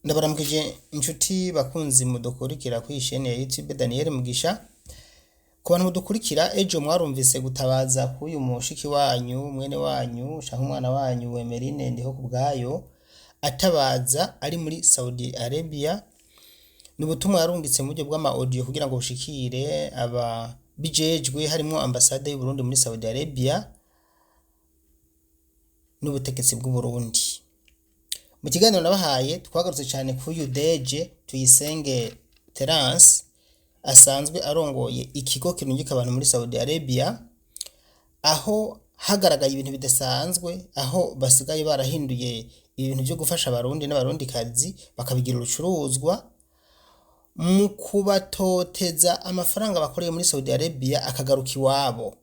Ndabaramukije inshuti bakunzi mudukurikira kuri chaîne ya YouTube Daniel Mugisha. Ku bantu mudukurikira, ejo mwarumvise gutabaza k'uyu mushiki wanyu, mwene wanyu canke umwana wanyu Emeline Ndiho kubwayo, atabaza ari muri Saudi Arabia. Ni ubutumwa yarungitse mu buryo bw'ama audio kugira ngo bushikire aba bijejwe, harimwo ambasade y'u Burundi muri Saudi Arabia n'ubutegetsi bw'u Burundi. Mu kiganiro nabahaye twagarutse cyane k'uyu Deje Tuyisenge Terence asanzwe arongoye ikigo kirungika abantu muri Saudi Arabia, aho hagaragaye ibintu bidasanzwe, aho basigaye barahinduye ibintu byo gufasha Abarundi n'Abarundikazi bakabigira urucuruzwa mu kubatoteza amafaranga bakoreye muri Saudi Arabia akagaruka iwabo.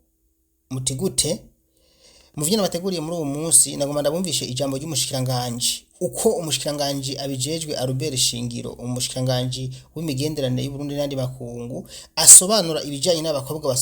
Muti gute? Mu vyo nabateguriye muri uwo munsi, nagomba ndabumvishe ijambo ry'umushikiranganji, uko umushikiranganji abijejwe Albert Shingiro, umushikiranganji w'imigenderanire y'u Burundi n'andi makungu, asobanura ibijanye n'abakobwa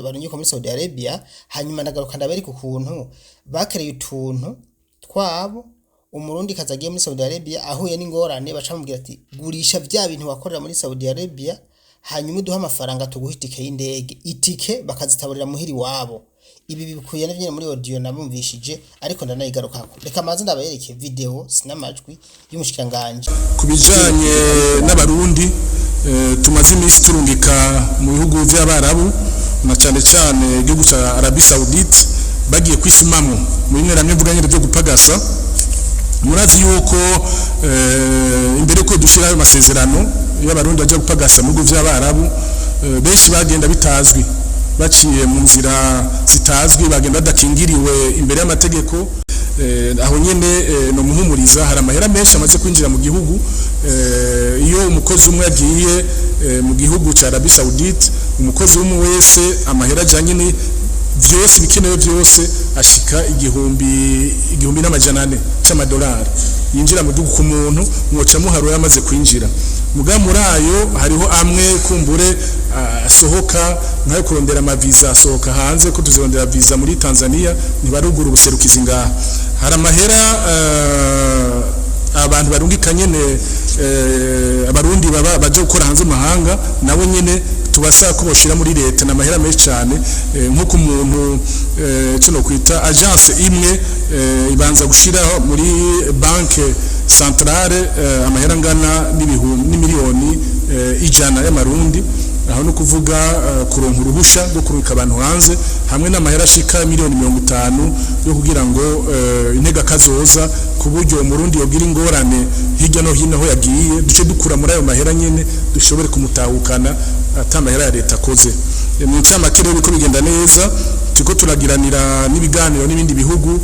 barungikwa muri Saudi Arabia. Hanyuma ndagaruka ndabereka ukuntu bakereye utuntu twabo, Umurundi kazi agiye muri Saudi Arabia ahuye n'ingorane baca bamubwira ati: "Gurisha vya bintu wakorera muri Saudi Arabia, hanyuma uduhe amafaranga tuguhe itike y'indege." Itike bakazitaburira muhiri wabo. Ibi bikuye na nyine muri audio nabumvishije, ariko ndanayigarukako. Reka maze ndabereke video sinamajwi y'umushikiranganji. Ku bijanye n'Abarundi tumaze iminsi turungika mu bihugu vy'Abarabu, na cane cane igihugu ca Arabie Saoudite, bagiye kwisumamwo mu bimwe namwe mvuga nyene vyo gupagasa. Murazi yuko imbere ko dushira ayo masezerano y'Abarundi baja gupagasa mu bihugu vy'Abarabu, benshi bagenda bitazwi, baciye mu nzira zitazwi, bagenda badakingiriwe imbere y'amategeko. Aho nyene no muhumuriza, hari amahera menshi amaze kwinjira mu gihugu. Iyo umukozi umwe agiye mu gihugu ca Arabie Saoudite, umukozi umwe wese, amahera ajanye ni vyose bikenewe vyose ashika 1400 c'amadolari yinjira mu gihugu ku muntu. Mwoca muharura yamaze kwinjira. Muga muri ayo hariho amwe kumbure asohoka nkayo kurondera amaviza, asohoka hanze, ko tuzirondera visa muri Tanzania, ntibarugura ubuserukizi ngaha. Hari amahera abantu barungika nyene, Abarundi baba baje gukora hanze mu mahanga, nabo nyene tubasaba ko boshira muri leta. Na mahera menshi cyane, nko ku muntu, cyo no kwita agence imwe ibanza gushiraho muri banque centrale amahera angana n'ibihumbi n'imiliyoni 100 y'Amarundi. Aho no kuvuga kuronka uruhusha rwo kurungika abantu hanze, hamwe n'amahera ashika miliyoni 50 yo kugira ngo intega kazoza, ku buryo Umurundi yogira ingorane hirya no hino aho yagiye, duce dukura muri ayo mahera nyene dushobore kumutahukana ata mahera ya leta akoze. Mu ncamake rero, biriko bigenda neza. Turiko turagiranira n'ibiganiro n'ibindi bihugu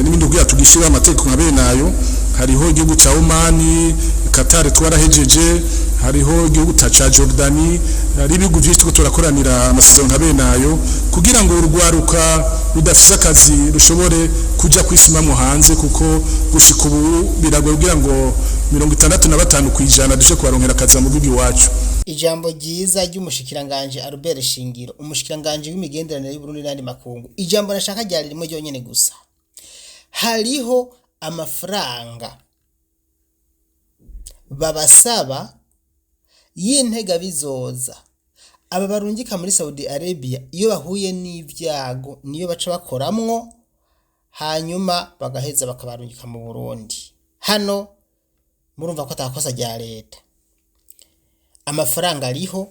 n'ibindi kugira tugishiraho amategeko nka bene ayo. Hariho igihugu ca Omani, Qatar twarahejeje, hariho igihugu ca Jordani, hari ibihugu vyinshi turiko turakoranira amasezerano nka bene ayo, kugira ngo urwaruka rudafise akazi rushobore kuja kwisumamwo hanze, kuko gushika ubu biragoye kugira ngo 65% dushe kubaronkera akazi mu gihugu iwacu. Ijambo ryiza ry'umushikiranganji Albert Shingiro, umushikiranganji w'imigenderanire y'u Burundi n'andi makungu. Ijambo nashaka ryari rimwe ryonyene gusa: hariho amafaranga babasaba y'intega bizoza. Aba barungika muri Saudi Arabia, iyo bahuye n'ivyago niyo baca bakoramwo, hanyuma bagaheza bakabarungika mu Burundi. Hano murumva ko atakosa rya leta, amafaranga ariho,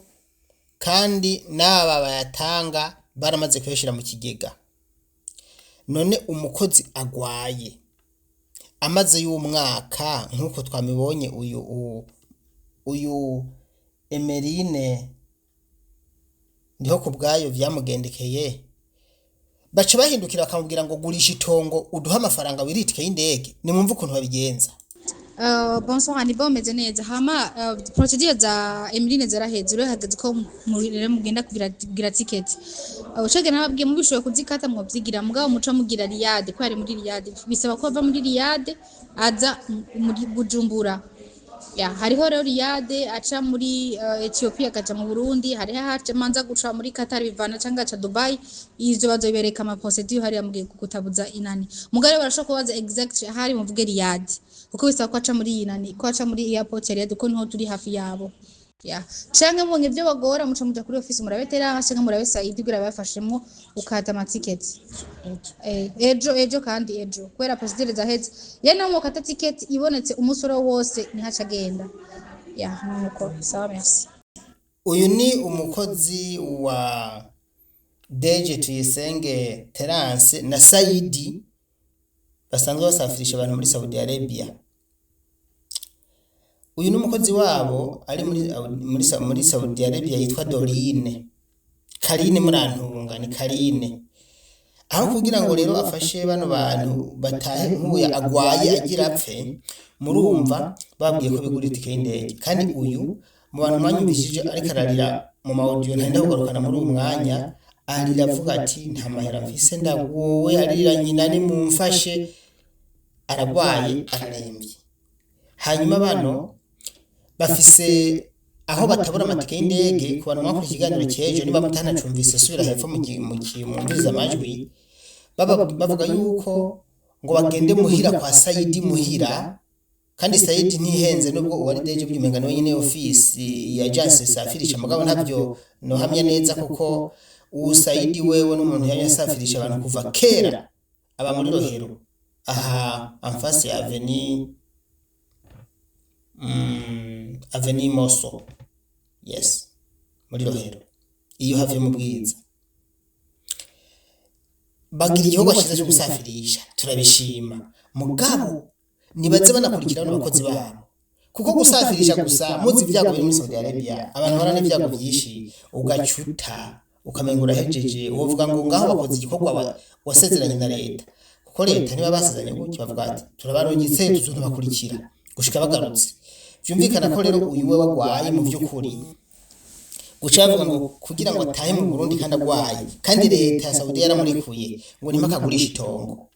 kandi n'aba bayatanga baramaze kuyashira mu kigega. None umukozi agwaye amaze y'umwaka, nk'uko twamibonye uyu Emeline Ndiho kubwayo vyamugendekeye, baca bahindukira bakamubwira ngo: "Gurisha itongo uduhe amafaranga wiritike y'indege." Nimwumve ukuntu babigenza. Bonsoir Anibo, meze neza. Hama procédure za Emeline zaraheze, rero hageze ko rero mugenda kugira ticket. Ucege nababwiye, mubishoboye kuzikata mwovyigira, mugabo muca mugira Riyadh, ko ari muri Riyadh, bisaba ko ava muri Riyadh aza muri Bujumbura. Ya, hariho rero Riyadh aca muri Ethiopia akaja mu Burundi, hariho ahaca manza guca muri Qatar bivana, canke aca Dubai. Ivyo bazobereka ama procédure hariya mugiye kutabuza inani. Mugabo rero barashobora kubaza exact hari, muvuge Riyadh. Kuko bisaba ko aca muri iyi nani, ko aca muri airport ya Riyadh, kuko niho turi hafi yabo. Ya. Canke mubonye ivyo bagora, muca muja kuri office murabe Terence canke murabe Saidi kugira bafashemwo ukata amatiketi. Ejo ejo kandi ejo kubera procédure zaheze. Yani naho mukata ticket ibonetse umusoro wose nihaca agenda. Ya, nuko sawa, merci. Uyu ni umukozi wa Deje Tuyisenge Terence na Saidi basanzwe basafirisha abantu muri Saudi Arabia. Uyu ni umukozi wabo ari muri Saudi Arabia yitwa Dorine Karine, murantunga ni Karine. Aho kugira ngo rero afashe bano bantu batahe nk'uyu agwaye agira apfe, murumva babwiye ko bigura itike y'indege. Kandi uyu mu bantu mwanyumvishije ariko ararira mu ma audio, ntenda kugarukana muri uyu mwanya, arira avuga ati nta mahera mfise, ndagowe, arira nyina nimumfashe, aragwaye, ararembye. Hanyuma bano bafise aho batabura amatike y'indege. Ku bantu mwakora ikiganiro cy'ejo, niba mutanacumvise subira hepfo mwumvirize amajwi. Bavuga yuko ngo bagende muhira kwa Saidi muhira, kandi Saidi ntihenze nubwo uwari deje byumenga nawe nyine office ya agence safirisha, mugabo ntabyo nohamya neza, kuko uwo Saidi wewe n'umuntu yari yasafirisha abantu kuva kera, aba muri Rohero aha en face ya avenue Moso, yes, muri Rohero iyo havuye mu Bwiza. Bagira igikorwa cyiza cyo gusafirisha, turabishima, mugabo nibaze banakurikira bano bakozi babo, kuko gusafirisha gusa, muzi ibyago biri muri Saudi Arabia, abantu bahura n'ibyago byinshi, ugacuta ukamenga urahejeje, wovuga ngo ngaho bakoze igikorwa wasezeranye na leta, kuko leta niba basezeranye gutyo bavuga ati turabarungitse, tuzobakurikira gushika bagarutse. Vyumvikana ko rero uyu we wagwaye mu vy'ukuri guca bavuga ngo kugira ngo atahe mu Burundi kandi agwaye, kandi leta ya Saudi yaramurekuye, ngo nima akagurisha itongo,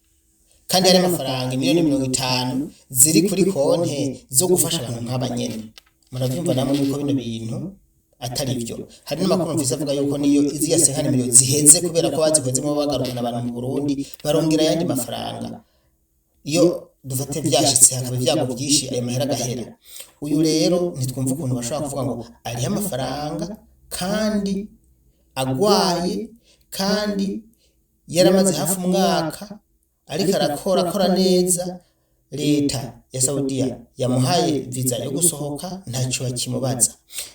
kandi hari amafaranga miliyoni 50 ziri kuri konte zo gufasha abantu nk'aba nyene. Muravyumva namwe yuko bino bintu atari byo. Hari n'amakuru mvise avuga yuko niyo iziya senkani miliyoni ziheze, kubera ko bazikozemo bagarukana abantu mu Burundi, barongera ayandi mafaranga. Iyo dufate byashitse hakaba ibyago byinshi, ayo mahera agahera. Uyu rero ntitwumva ukuntu bashobora kuvuga ngo ariho amafaranga kandi agwaye, kandi yaramaze hafi umwaka ariko arakora, akora neza. Leta ya Saudiya yamuhaye viza yo gusohoka, ntacyo bakimubaza.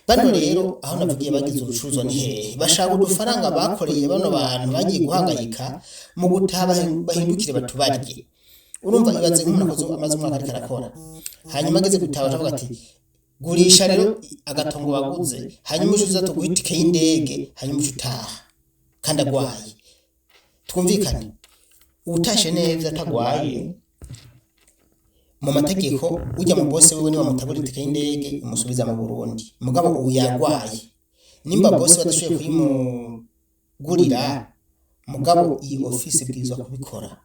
Bano rero aho navugiye bagize urucuruzwa ni hehe? Bashaka udufaranga bakoreye bano bantu bagiye guhangayika mu gutaha, bahindukire batubarye. Urumva, ibaze nk'umuntu akoze amaze umwaka ariko arakora, hanyuma ageze gutaha bakavuga ati gurisha rero agatongo waguze, hanyuma uce uza tuguhe itike y'indege, hanyuma uce utaha kandi agwaye. Twumvikane, utashe neza atagwaye, mu mategeko ujya mu bose wiwe niba mutabura itike y'indege imusubiza mu Burundi. Mugabo ubu yagwaye, nimba bose badashoboye kuyimugurira, mugabo iyi office ibwirizwa kubikora.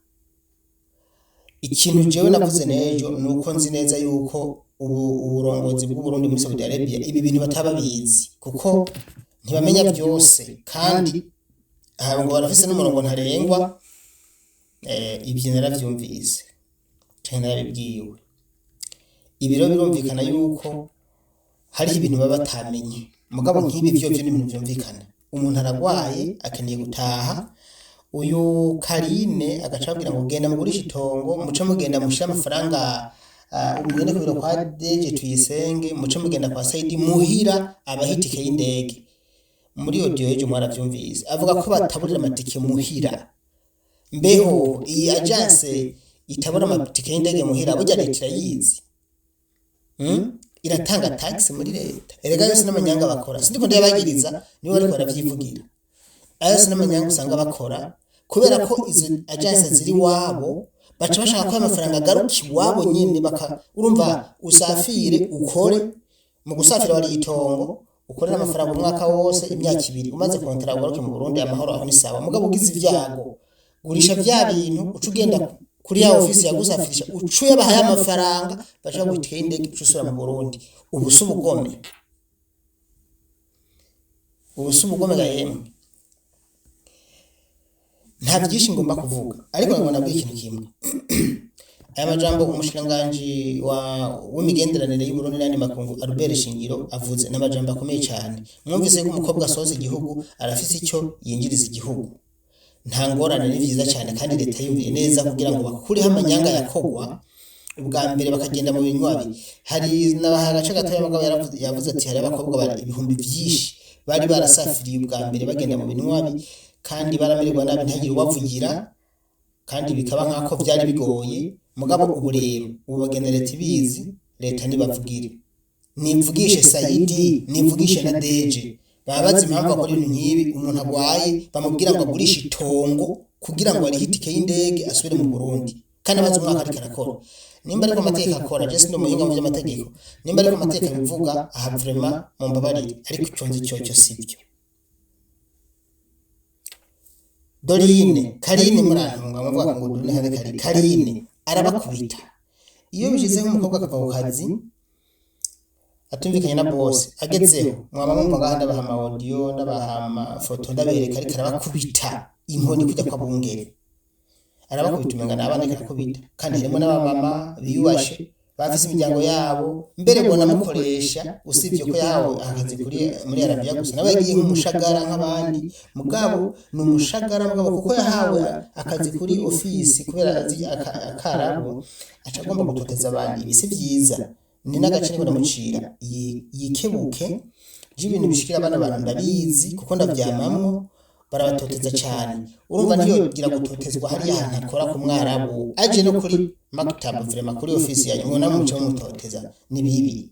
Ikintu jewe navuze n'ejo ni uko nzi neza yuko ubu uburongozi bw'Uburundi muri Saudi Arabia ibi bintu bataba bizi, kuko ntibamenya byose, kandi aha ngo barafise n'umurongo ntarengwa. Ibyo naravyumvise canke narabibwiwe. Ibi rero birumvikana yuko hariho ibintu baba batamenye, mugabo nk'ibi vyo vyo ni ibintu vyumvikana. Umuntu aragwaye, akeneye gutaha, uyu Karine agaca ababwira ngo genda mugurishe itongo, muce mugenda mushire amafaranga, mugende ku biro kwa Deje Tuyisenge, muce mugenda kwa Saidi muhira abaha itike y'indege. Muri audio y'ejo mwaravyumvise avuga ko bataburira amatike muhira. Mbeho iyi agence itabura amatike y'indege muhira, burya leta irayizi? Iratanga tax muri leta erega. Yose n'amanyanga bakora, sindiko ndayabagiriza, nibo bariko baravyivugira. Ayo yose n'amanyanga usanga bakora, kubera ko izo agence ziri iwabo, baca bashaka ko ayo mafaranga agaruka iwabo nyene. Baka urumva usafire ukore, mu gusafira wari itongo, ukorera amafaranga umwaka wose, imyaka 2, umaze kontara ugaruke mu Burundi amahoro, aho ni sawa. Mugabo ugize ibyago, gurisha vya bintu, uca ugenda kuri ya ofisi yagusafirisha, uca uyabahaye amafaranga, baca baguha itike y'indege, uca usubira mu Burundi. Ubu si ubugome? Ubu si ubugome ga yemwe? Nta byinshi ngomba kuvuga, ariko ngomba nabwira ikintu kimwe. Aya majambo umushikiranganji wa w'imigenderanire y'Uburundi n'ayandi makungu Albert Shingiro avuze n'amajambo akomeye cyane. Mwumvise ko umukobwa asohoza igihugu arafise icyo yinjiriza igihugu, nta ngorane, ni vyiza cyane, kandi leta yumviye neza kugira ngo bakureho amanyanga yakogwa ubwa mbere bakagenda mu binywabi. Hari n'abaha agace gatoya, mugabo yavuze ati hari abakobwa ibihumbi byinshi bari barasafiriye ubwa mbere bagenda mu binywabi, kandi baramererwa nabi, ntihagire ubavugira, kandi bikaba nk'ako byari bigoye. Mugabo ubu rero ubu bagenda leta ibizi, leta ntibavugire, nivugishe Sayidi, nivugishe na Deje, baba bazi impamvu bakora ibintu nk'ibi. Umuntu agwaye bamubwira ngo agurishe itongo kugira ngo arihe itike y'indege asubire mu Burundi, kandi amaze umwaka ariko arakora. Nimba ariko amategeko akora, je sindi umuhinga mu by'amategeko, nimba ariko amategeko abivuga aha, vraiment mumbabarire, ariko ico nzi cyoco sibyo. Dorine Karine, murantunga muvuga ngo Dorine habe Karine arabakubita. Iyo bishize nk'umukobwa akava ku kazi atumvikanye na boss, agezeho mwaba mwumva ngaha ndabaha ama audio, ndabaha amafoto, ndabereka ariko arabakubita inkoni kujya kwa bungere, arabakubita umenga ni abana ariko arakubita. Kandi harimo n'abamama biyubashe bafise imiryango yabo, mbere bona mukoresha, usibye ko yahawe akazi kuri muri Arabia gusa, nawe yagiye nk'umushagara nk'abandi, mugabo ni umushagara, mugabo kuko yahawe akazi kuri ofisi kubera azi akarabo, aca agomba gutoteza abandi. Ibi si vyiza, ni n'agace niko ndamucira yikebuke. Je ibintu bishikira abana bantu ndabizi kuko ndavyamamwo, barabatoteza cyane. Urumva ntiyogira gutotezwa hariya hantu akora ku mwarabu, aje no kuri maktab, vraiment kuri ofisi yanyu mubona muce mumutoteza, ni bibi.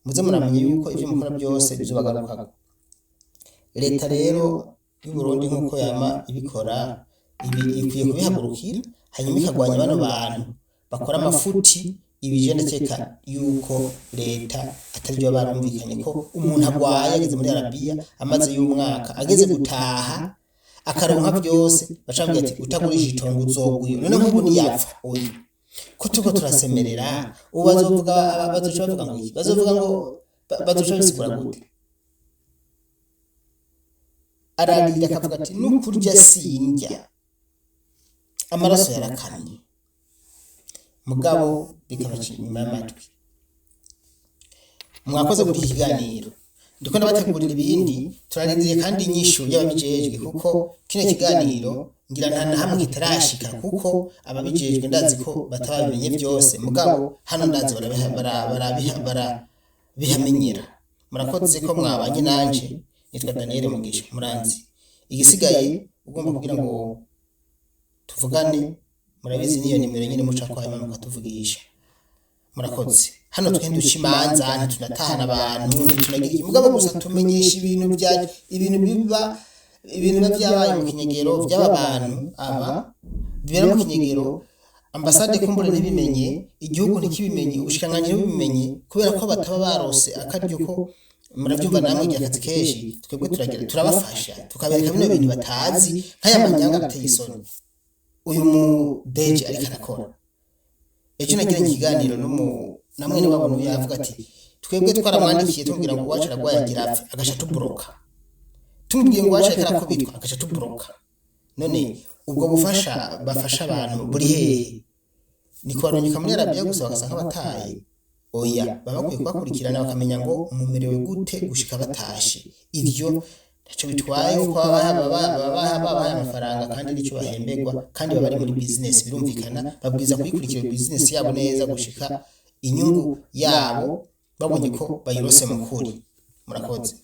Muze muramenye yuko ivyo mukora byose bizobagarukako. Leta rero y'u Burundi nk'uko yama ibikora ibi, ikwiye kubihagurukira, hanyuma ikagwanya bano bantu bakora amafuti. Ibi je ndakeka yuko leta atari byo barumvikanye, ko umuntu agwaye ageze muri Arabiya amaze y'umwaka, ageze gutaha akaronka byose, bacambwira ati utagurisha itongo uzoguyo. None nk'ubu ntiyapfa oya, ko turiko turasemerera ubu, bazovuga, bazoca bavuga ngo iki? Bazovuga ngo bazoca bisigura gute? Ararira akavuga ati nukurya sindya, amaraso yarakamye, mugabo bikabaca inyuma y'amatwi. Mwakoze kuri iki kiganiro, ndiko ndabategurira ibindi, turarindiriye kandi inyishu y'ababijejwe, kuko kino kiganiro ngira nta na hamwe kitarashika, kuko ababijejwe ndazi ko batababimenye byose, mugabo hano ndazi barabihamenyera. Murakoze ko mwabanye nanje, nitwa Daniel Mugisha Muranzi. Igisigaye ugomba kugira ngo tuvugane, murabizi niyo nimero nyine mucako, hanyuma mukatuvugisha. Murakoze. Hano twe duca imanza, ntitunatahana abantu, ntitunagira iki, mugabo gusa tumenyesha ibintu bya ibintu biba, ibintu biba byabaye mu kinyegero by'aba bantu, aba bibera mu kinyegero, ambasade kumbure ntibimenye, igihugu ntikibimenye, ubushikiranganji ntibubimenye, kubera ko bataba barose akaryo ko murabyumva namwe igihe akazi kenshi. Twebwe turagira turabafasha, tukabereka bino bintu batazi, nk'aya manyanga ateye isoni uyu mu deje ariko arakora. Ejo nagiranye ikiganiro n'umu na mwene wabo, n'uyu yavuga ati twebwe twaramwandikiye tumubwira ngo uwacu aragwaye agira apfe, agaca tuburoka, tumubwiye ngo uwacu ariko arakubitwa, agaca tuburoka. None ubwo bufasha bafasha abantu buri hehe? Ni kubarungika muri Arabiya gusa bagasa nk'abataye? Oya, baba bakwiye kubakurikirana bakamenya ngo mumerewe gute gushika batashe. Ivyo ntaco bitwaye kuko babahaye amafaranga kandi nicyo bahemberwa, kandi baba bari muri business, birumvikana babwiza kuyikurikira business yabo neza gushika inyungu yabo babonye ko bayirose mu kuri. Murakoze.